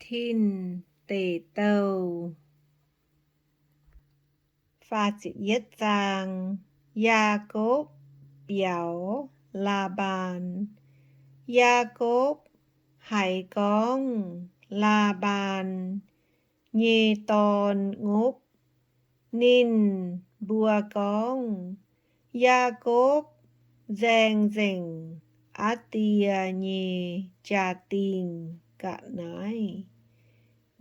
Tin Deic Douh. Yaakopv Biaux Laa^mbaan. Yaakopv haiz gorngv Laa^mbaan nyei dorn ngopv. Ninh mbuo gorngv, Yaakopv nzaeng nzengc aqv die nyei jaa-dingh ga'naaiv.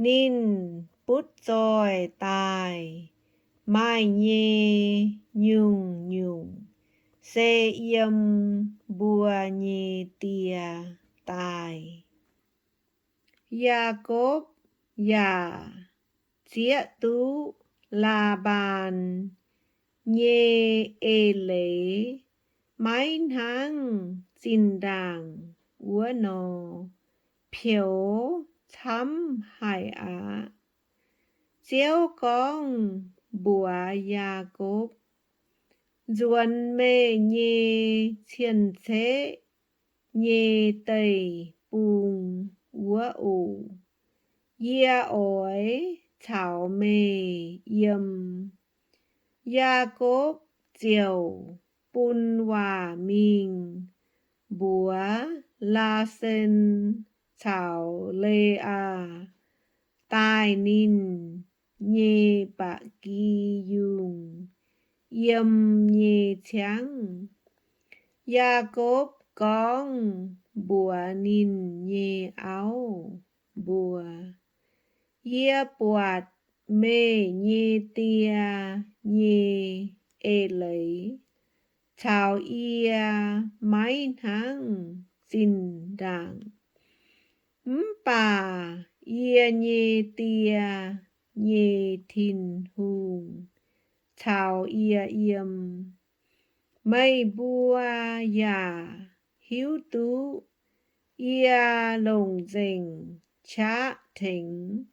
Ninh butv zoih daaih, maaih nyei nyungc-nyungc se yiem mbuo nyei die daaih. Yaakopv yaac zieqv duqv Laa^mbaan nyei eix leiz maiv hnangv zinh ndaangc wuov nor, peux camv haic aqv. Ziouv gorngv mbuox Yaakopv, Nzuonx meih nyei cien-ceqv nyei deic-bung wuov oc. Yie oix caux meih yiem. Yaakopv ziouc bun waac mingh mbuox Laa^sen caux Le^aa daaih ninh nyei ba'gi yungh yiem nyei ciangv. Yaakopv gorngv mbuox ninh nyei auv mbuo, Yie buatc meih nyei die nyei eix leiz caux yie maiv hnangv zinh ndaangc. Mv baac yie nyei die nyei Tin-Hungh caux yie yiem. Meih mbuo yaac hiuv duqv yie longc nzengc qaqv tengx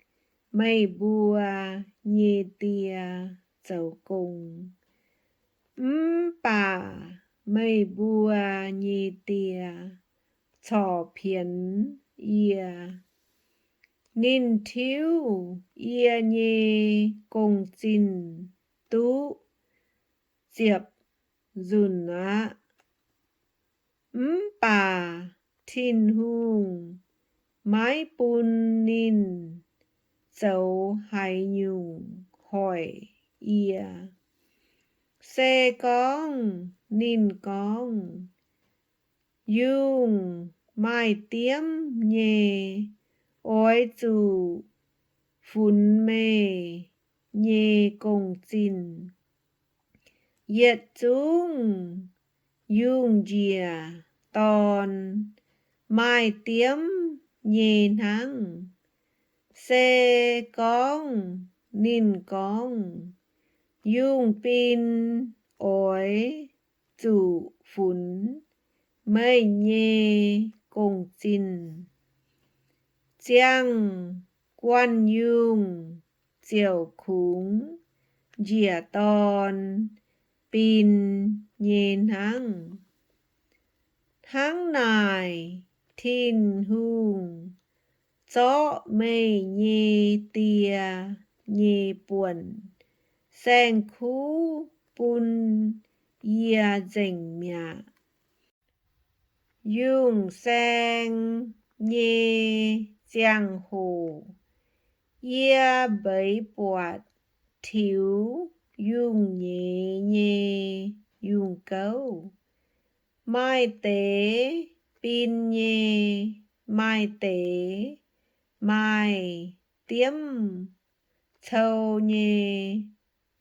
meih mbuo nyei die zoux gong. Mv baac meih mbuo nyei die corc pienx yie. Ninh tiuv yie nyei gong-zinh duqv ziepc nzunc aqv. Mv baac Tin-Hungh maiv bun ninh zoux haaix nyungc hoic yie. Se gorngv ninh gorngv, Yungh maaih diemv nyei oix zuqc funx meih nyei gong-zinh. Yietc zungv yungh njiec dorn maaih diemv nyei hnangv. Se gorngv ninh gorngv, Yungh bin oix zuqc funx meih nyei gong-zinh, ziangh guanh yungh ziouc kungx njiec dorn bin nyei hnangv. Hnangv naaic, Tin-Hungh zorqv meih nyei die nyei buonc saeng-kuv bun yie nzengc mi'aqv. Yungh saeng nyei ziangh hoc, yie mbeix buatc tiux yungh nyeiz nyei yungh gouv. Maaih deix bin nyei, maaih deix maaih diemv cou nyei,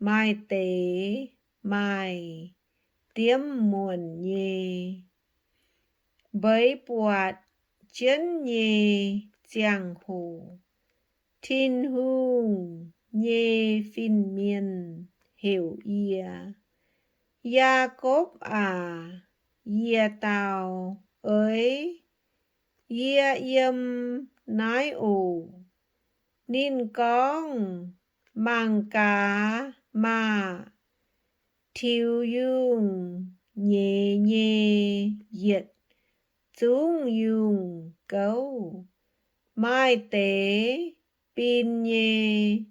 maaih deix maaih diemv muonc nyei. Mbeix buatc jienv nyei ziangh hoc, Tin-Hungh nyei fin-mienh heuc yie, Yaakopv aac, yie dau, Eix, yie yiem naaiv oc. Ninh gorngv, Mangc gaax maah! Tiux yungh nyeiz nyei yietc zungv yungh gouv, Maaih deix bin nyei,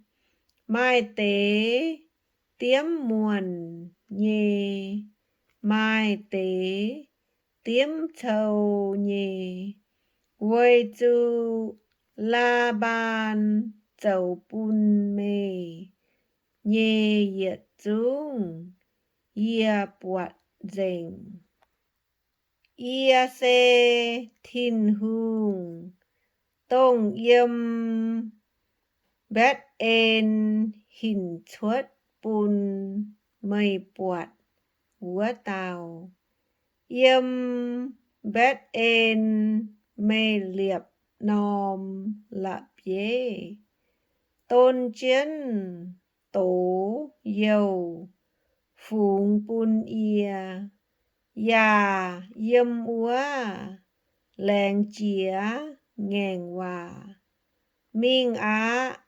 maaih deix diemv muonc nyei, maaih deix diemv cou nyei, weic zuqc Laa^mbaan zoux bun meih nyei yietc zungv yie buatc nzengc. Yie se Tin-Hungh, dongh yiem Mbetc^en hinc cuotv bun meih buatc wuov dauh. Yiem Mbetc^en meih liepc norm la'bieiv don jienv doz youh fungx bun yie, yaac yiem wuov laengz jiex ngaengc waac. Mingh aqv.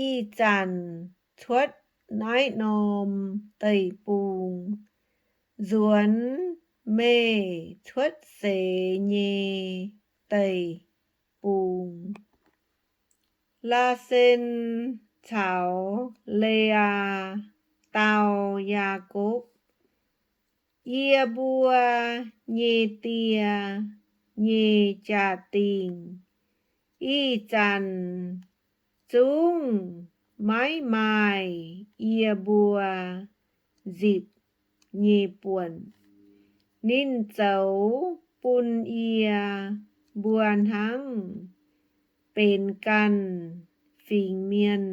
Ih zanc cuotv naaiv norm deic-bung, nzuonx meih cuotv seix nyei deic-bung. Laasen caux Leaa dau Yaakopv, Yie mbuo nyei die nyei jaa-dingh ih zanc zungv maiv maaih yie mbuo nzipc nyei buonc. Ninh zoux bun yie mbuo hnangv benx ganh fingx mienh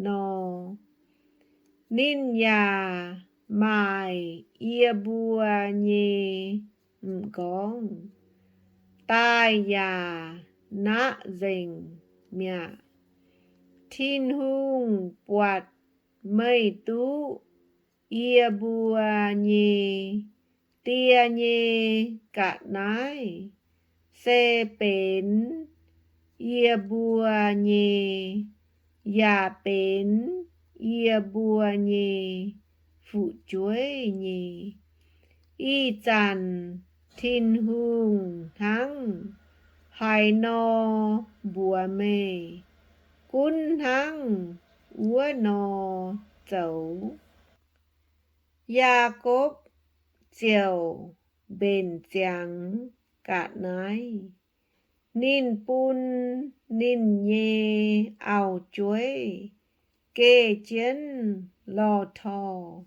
nor. Ninh yaac maaic yie mbuo nyei m'nqorngv daaih yaac naqv nzengc mi'aqv. Tin-Hungh buatc meih duqv yie mbuo nyei die nyei ga'naaiv se benx yie mbuo nyei, yaac benx yie mbuo nyei fu'jueiv nyei. Ih zanc Tin-Hungh hnangv haaix nor mbuox meih, gunv hnangv wuov nor zoux. Yaakopv ziouc mbenc ziangx ga'naaiv. Ninh bun ninh nyei auv-jueiv geh jienv lorh torh,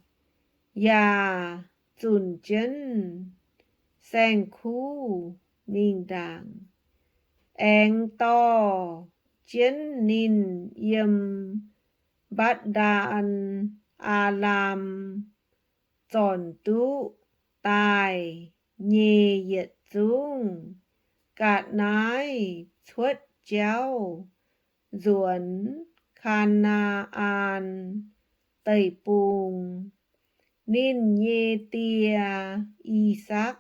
yaac zunc jienv saeng-kuv mingh ndaangc, aengx dorh jienv ninh yiem Mbatc^ndaan Aalam zornc duqv daaih nyei yietc zungv ga'naaiv cuotv jauv nzuonx Kaa^naa^an Deic-Bung, ninh nyei die, I^sakc,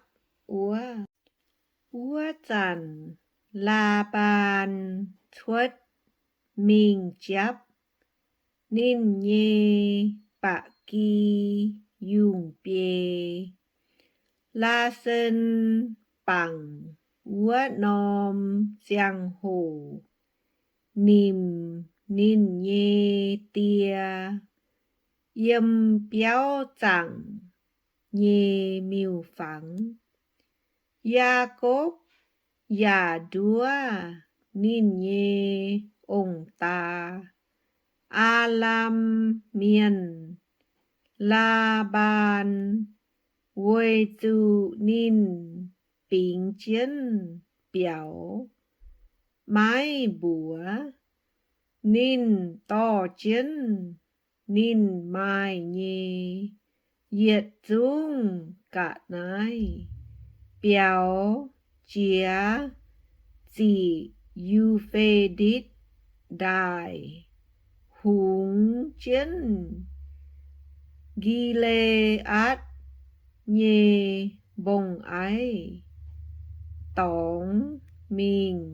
wuov. Wuov zanc Laa^mbaan cuotv mingh japv ninh nyei ba'gi yungh biei. Laasen bangc wuov norm ziangh hoc nimc ninh nyei die yiem biauv zaangc nyei miuc-fangx. Yaakopv yaac nduov ninh nyei ong-daa, Aalam Mienh, Laa^mbaan, weic zuqc ninh bingx jienv biaux maiv mbuox. Ninh dorh jienv ninh maaih nyei yietc zungv ga'naaiv biaux jiex Ziqc Yu^fe^ditv Ndaaih, hungx jienv Gi^le^aatc nyei mbong-aiv dorngx mingh.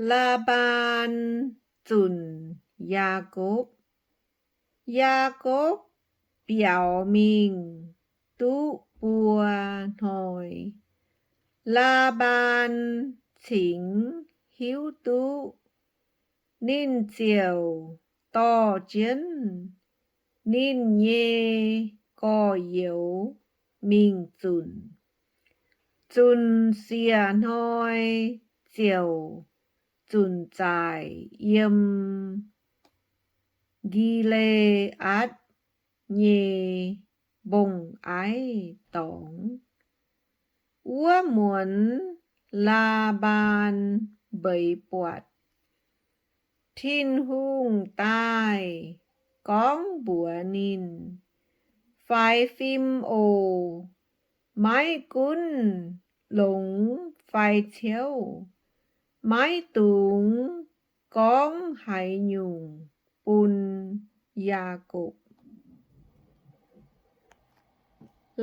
Laa^mbaan zunc Yaakopv. Yaakopv biaux mingh duqv buo hnoi, Laa^mbaan cingx hiuv duqv, ninh ziouc dorh jienv ninh nyei gorx-youz mingh zunc. Zunc siec hnoi ziouc zunc zaaic yiem Gi^le^aatc nyei mbong-aiv dorngx. Wuov muonz Laa^mbaan mbeix buatc, Tin-Hungh daaih gorngv mbuox ninh, Faix fim oc. Maiv gunv longx fai ciouv, maiv dungx gorngv haaix nyungc bun Yaakopv.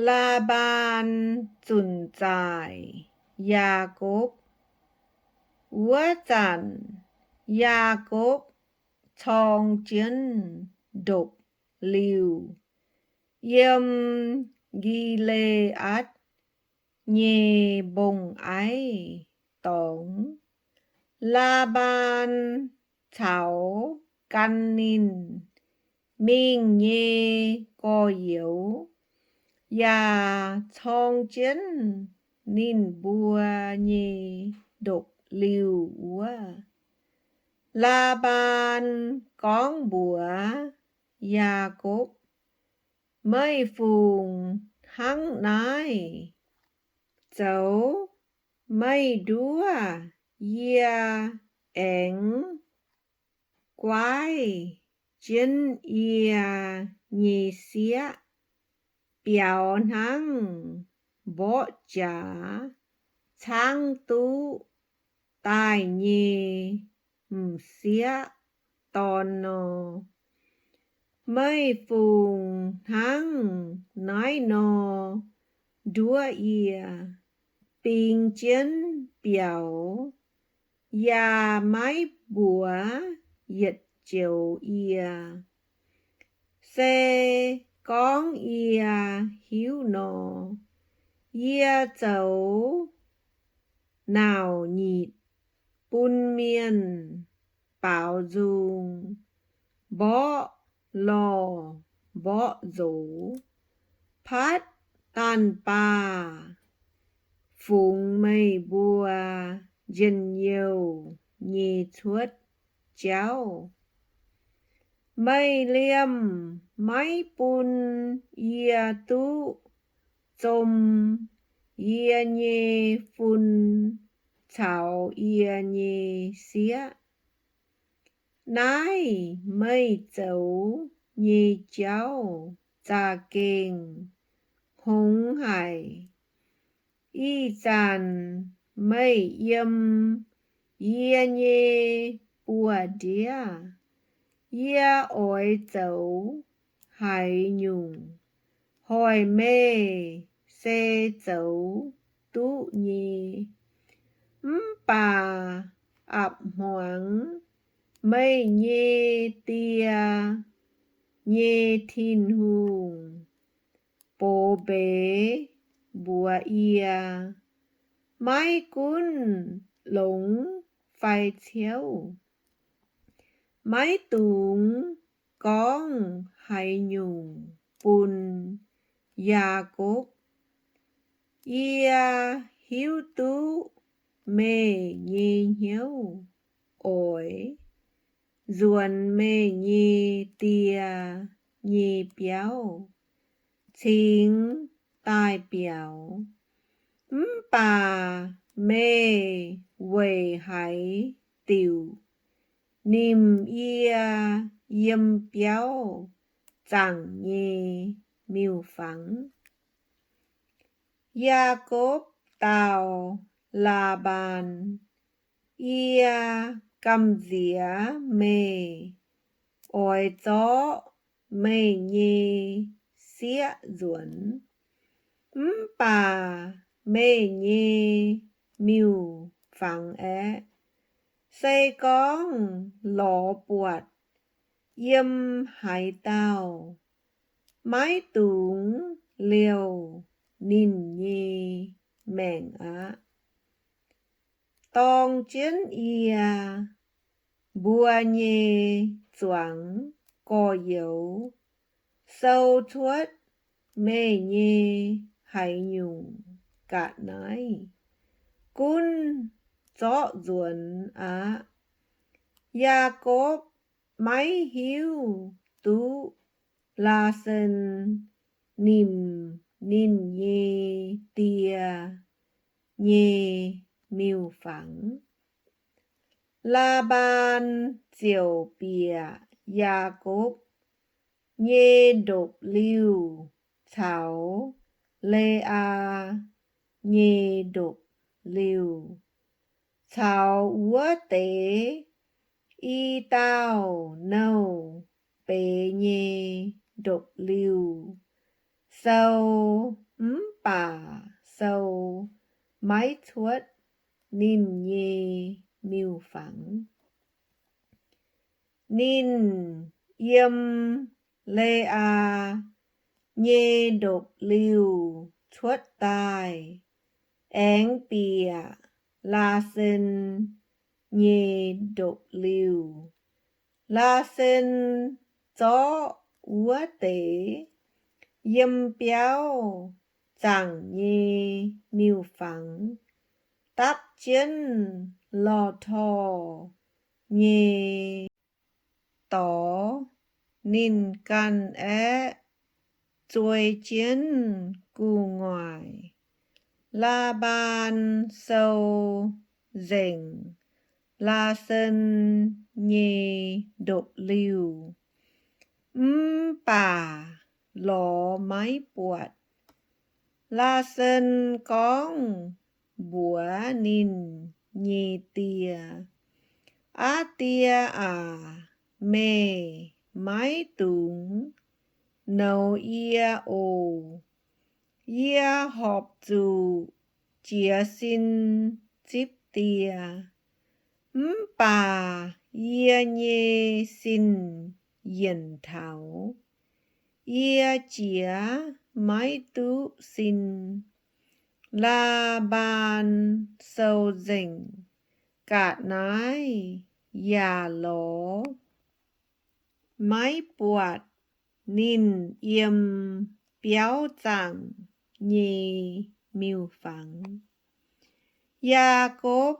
Laa^mbaan zunc zaaic Yaakopv. Wuov zanc Yaakopv corng jienv ndopv-liuh yiem Gi^le^aatc nyei mbong-aiv dorngx. Laa^mbaan caux gan ninh mingh nyei gorx-youz yaac corng jienv ninh mbuo nyei ndopv-liuh wuov. Laa^mbaan gorngv mbuox Yaakopv, Meih-fungc hnangv naaiv zoux, meih nduov yie aengx guaiv jienv yie nyei sieqv biaux hnangv mborqv jaax caangv duqv daaih nyei m'sieqv dorn nor. Meih-fungc hnangv naaiv nor nduov yie, bingx jienv biaux, yaac maiv mbuox yietc joux yie. Se gorngv yie hiuv nor, yie zoux nauc nyitc bun mienh baaux nzung, mborqv lorh mborqv nzox, patv daanh baah fungx meih mbuo njien-youh nyei cuotv jauv. Meih liemh maiv bun yie duqv zom yie nyei fun caux yie nyei sieqv. Naaiv meih zoux nyei jauv za'gengh hngongx haic. Ih zanc meih yiem yie nyei buoz-ndiev. Yie oix zoux haaix nyungc hoic meih se zoux duqv nyei. Mv baac a'hmuangx meih nyei die nyei Tin-Hungh box mbeix mbuox yie, maiv gunv longx fai ciouv, maiv dungx gorngv haaix nyungc bun Yaakopv. Yie hiuv duqv meih nyei hnyouv oix nzuonx meih nyei die nyei biauv cingx daaih biaux. Mv baac meih weic haaix diuc nimc yie yiem biauv zaangc nyei miuc-fangx? Yaakopv dau Laa^mbaan, Yie gamh nziex meih oix zorqv meih nyei sieqv nzuonx, mv baac meih nyei miuc-fangx aeqv, se gorngv lorz buatc yiem haaix dauh, maiv dungx liouh ninh nyei maengc aqv. dorng jienv yie mbuo nyei zuangx gorx-youz sou cuotv meih nyei haaix nyungc ga'naaiv gunv zorqv nzuonx aqv. Yaakopv maiv hiuv duqv Laasen nimc ninh nyei die nyei miuc-fangx. Laa^mbaan ziouc bieqc Yaakopv nyei ndopv-liuh caux Le^aa nyei ndopv-liuh caux wuov deix i dauh nouh beiz nyei ndopv-liuh sou, mv baac sou maiv cuotv ninh nyei miuc-fangx. Ninh yiem Le^aa nyei ndopv-liuh cuotv daaih, aengx bieqc Laasen nyei ndopv-liuh. Laasen zorqv wuov deix yiem biauv zaangc nyei miuc-fangx dapv jienv lorh torh nyei dorx. Ninh ganh aeqv, zuei jienv gu'nguaaic. Laa^mbaan sou nzengc Laasen nyei ndopv-liuh, mv baac lorz maiv buatc. Laasen gorngv mbuox ninh nyei die, Aa die aac, meih maiv dungx nouz yie oc. Yie horpc zuqc jiez sin zipv die, mv baac yie nyei sin yienc taux, yie jiez maiv duqv sin. Laa^mbaan sou nzengc ga'naaiv yaac lorz maiv buatc ninh yiem biauv zaangc nyei miuc-fangx. Yaakopv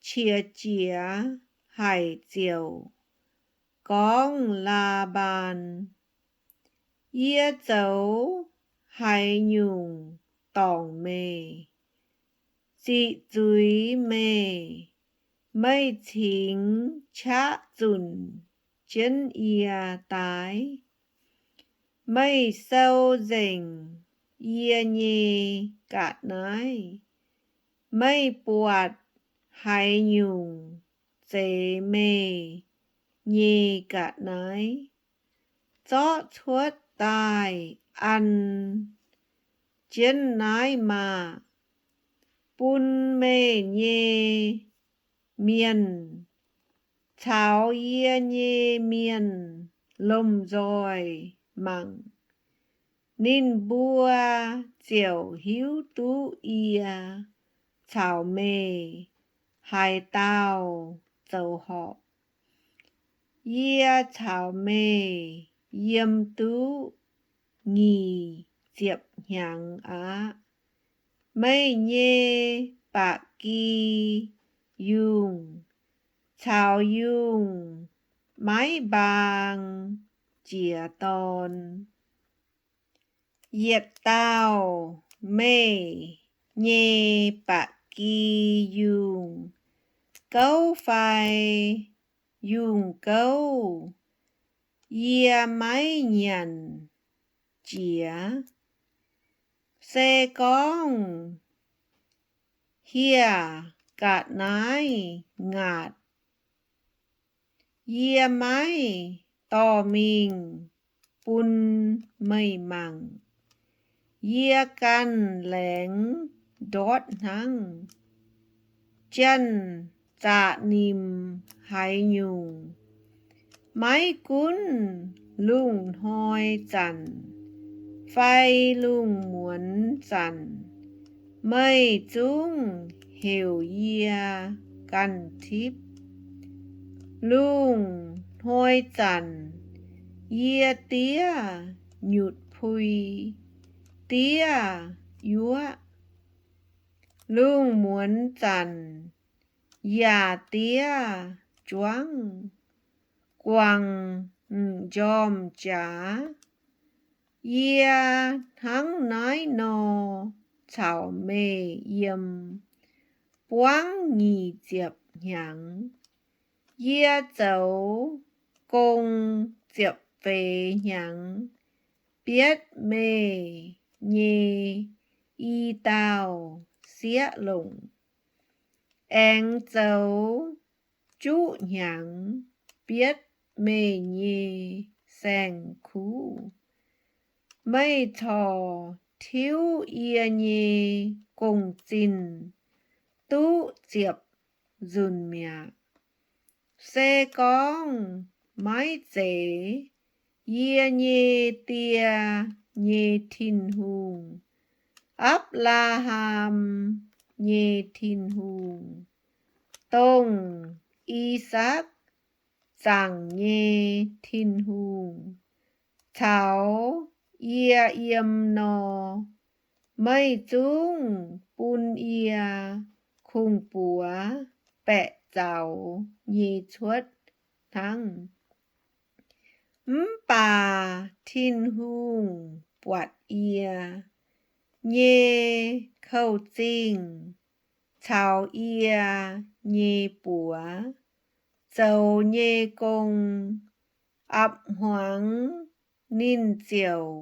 qiex jiez haic ziouc gorngv Laa^mbaan, Yie zoux haaix nyungc dorngc meih, ziqc zuiz meih, meih cingx qaqv zunc jienv yie daaih? Meih sou nzengc yie nyei ga'naaiv. Meih buatc haaix nyungc zeix meih nyei ga'naaiv zorqv cuotv daaih an jienv naaiv maah! Bun meih nyei mienh caux yie nyei mienh lomh nzoih mangc. Ninh mbuo ziouc hiuv duqv yie caux meih haaix dauh zoux horpc. Yie caux meih yiem duqv nyic ziepc hnyangx aqv. Meih nyei ba'gi yungh caux yungh maiv mbaang jiex dorn. Yietc dauh meih nyei ba'gi yungh gouv fai yungh gouv, yie maiv nyanc jiex. Se gorngv hieh ga'naaiv ngaatc, yie maiv dorh mingh bun meih mangc. Yie ganh laengz ndortv hnangv. Janx-zaqc nimc haaix nyungc, maiv gunv lungh hnoi zanc fai lungh muonz zanc, meih zungv heuc yie ganh tipv. Lungh hnoi zanc yie diev nyutc pui, diev yuoqv. Lungh muonz zanc yaac diev juangv, guangc m'njormh jaax. Yie hnangv naaiv nor caux meih yiem buangv nyic ziepc hnyangx. Yie zoux gong ziepc feix hnyangx bietv meih nyei i dauh sieqv longc, aengx zoux juqv hnyangx bietv meih nyei saeng-kuv. Meih corc tiuv yie nyei gong-zinh duqv ziepc nzunc mi'aqv. Se gorngv maiv zeiz yie nyei die nyei Tin-Hungh, Apc^laa^ham nyei Tin-Hungh, dongh I^sakc zaangc nyei Tin-Hungh, caux yie yiem nor, meih zungv bun yie kungx-buoz baeqc zaux nyei cuotv hnangv. Mv baac Tin-Hungh buatc yie nyei kouv-zingh caux yie nyei buoz zoux nyei gong, a'hmuangx ninh ziouc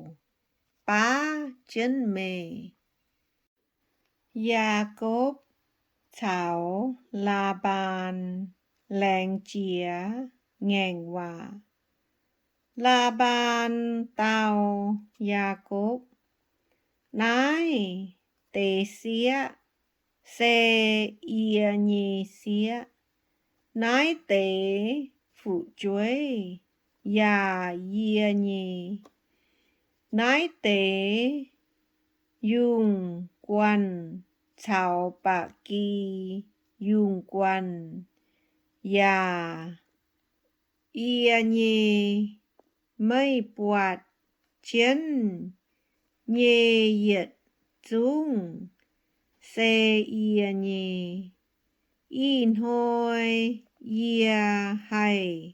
baav jienv meih. Yaakopv caux Laa^mbaan Laengz Jiex Ngaengc Waac. Laa^mbaan dau Yaakopv, Naaiv deix sieqv se yie nyei sieqv. Naaiv deix fu'jueiv yaac yie nyei. Naaiv deix yungh guanh caux ba'gi yungh guanh yaac yie nyei. Meih buatc jienv nyei yietc zungv se yie nyei. Ih hnoi yie haih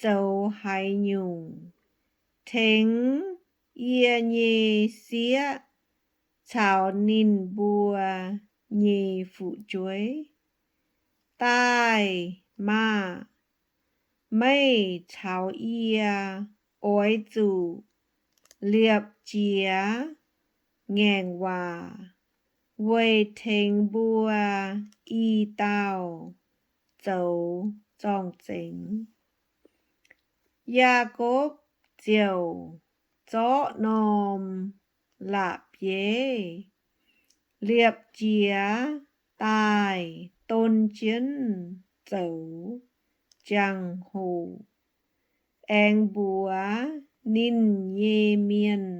zoux haaix nyungc tengx yie nyei sieqv caux ninh mbuo nyei fu'jueiv? Daaih maah! Meih caux yie oix zuqc liepc jiez ngaengc waac weic tengx mbuo i dauh zoux zorng-zengx. Yaakopv ziouc zorqv norm la'bieiv liepc jiez daaih don jienv zoux jangx-hoc, aengx mbuox ninh nyei mienh,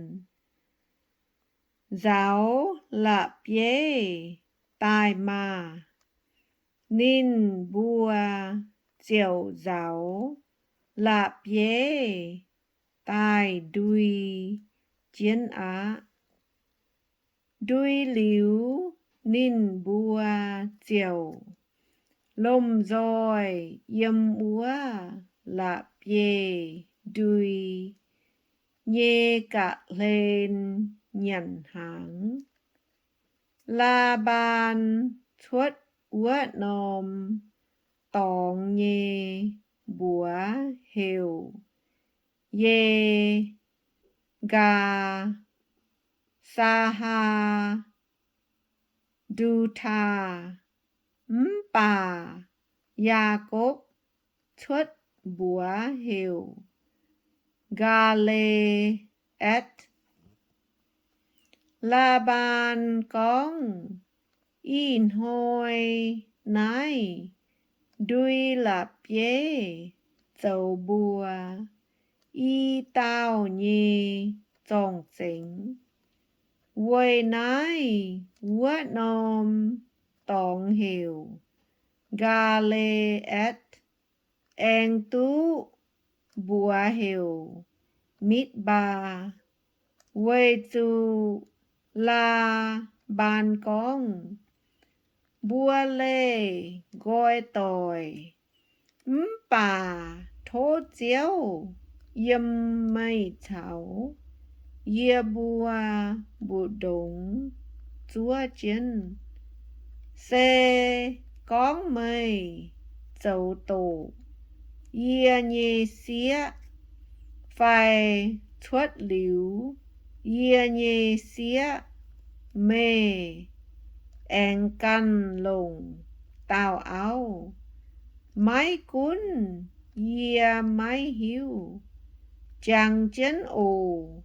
Nzauz la'bieiv daaih maah! Ninh mbuo ziouc nzauz la'bieiv daaih ndui jienv aqv. Ndui liuz, ninh mbuo ziouc lomh nzoih yiem wuov la'bieiv ndui nyei ga'hlen nyanc hnaangx. Laa^mbaan cuotv wuov norm dorngx nyei mbuox heuc Ye^ngaa^saa^haa^ndu^taa. Mv baac Yaakopv cuotv mbuox heuc Gaa^le^atc. Laa^mbaan gorngv, Ih hnoi naaiv ndui la'bieiv zoux mbuo i dauh nyei zorng-zengx. Weic naaiv wuov norm dorngx heuc Gaa^le^atc, aengx duqv mbuox heuc Mitv^mbaa, weic zuqc Laa^mbaan gorngv, Mbuo leih nqoi doic, mv baac tov Ziouv yiem meih caux yie mbuo mbu'ndongx zuov jienv. Se gorngv meih zoux doqc yie nyei sieqv fai cuotv liuz yie nyei sieqv, meih aengx ganh longc dauh auv. Maiv gunv yie maiv hiuv, jangx jienv oc.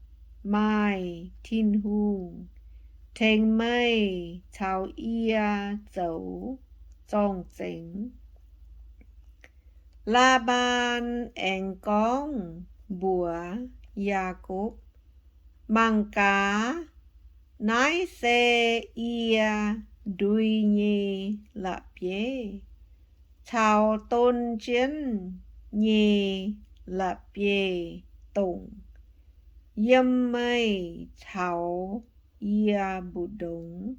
Maaih Tin-Hungh tengx meih caux yie zoux zorng-zengx. Laa^mbaan aengx gorngv mbuox Yaakopv, Mangc gaax, naaiv se yie ndui nyei la'bieiv caux don jienv nyei la'bieiv-dongc yiem meih caux yie mbu'ndongx.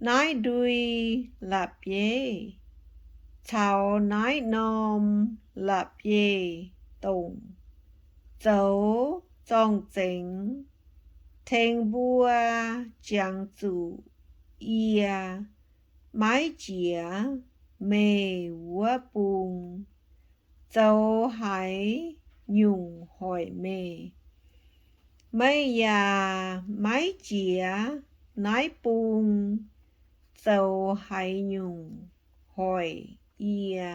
Naaiv ndui la'bieiv caux naaiv norm la'bieiv-dongc zoux zorng-zengx, tengx mbuo jangx zuqc yie maiv jiex meih wuov bung zoux haaix nyungc hoic meih. Meih yaac maiv jiex naaiv bung zoux haaix nyungc hoic yie.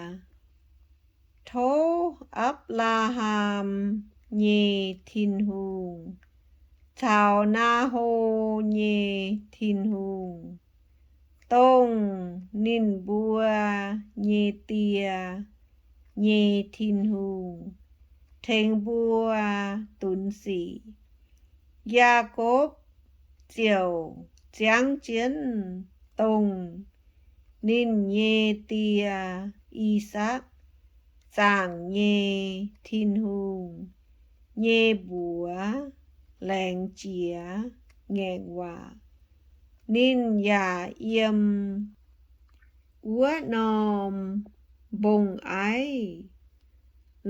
Tov Apc^laa^ham nyei Tin-Hungh caux Naa^ho nyei Tin-Hungh, dongh ninh mbuo nyei die nyei Tin-Hungh, tengx mbuo dunx sic. Yaakopv ziouc ziangv jienv dongh ninh nyei die, I^sakc, zaangc nyei Tin-Hungh nyei mbuox laengz jiex ngaengc waac. Ninh yaac yiem wuov norm mbong-aiv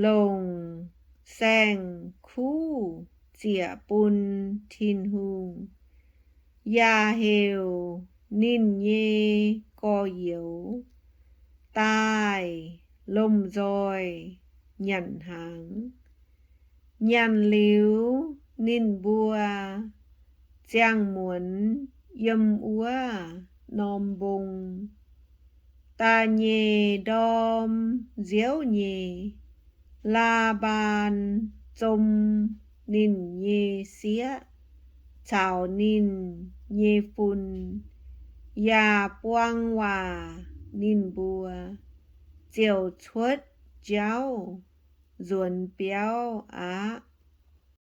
longc saeng-kuv ziec bun Tin-Hungh, yaac heuc ninh nyei gorx-youz daaih lomh nzoih nyanc hnaangx. Nyanc liuz, ninh mbuo ziangh muonz yiem wuov norm mbong. Da'nyeic ndorm nziouv nyei, Laa^mbaan zom ninh nyei sieqv caux ninh nyei fun, yaac buang waac ninh mbuo, ziouc cuotv jauv nzuonx biauv aqv.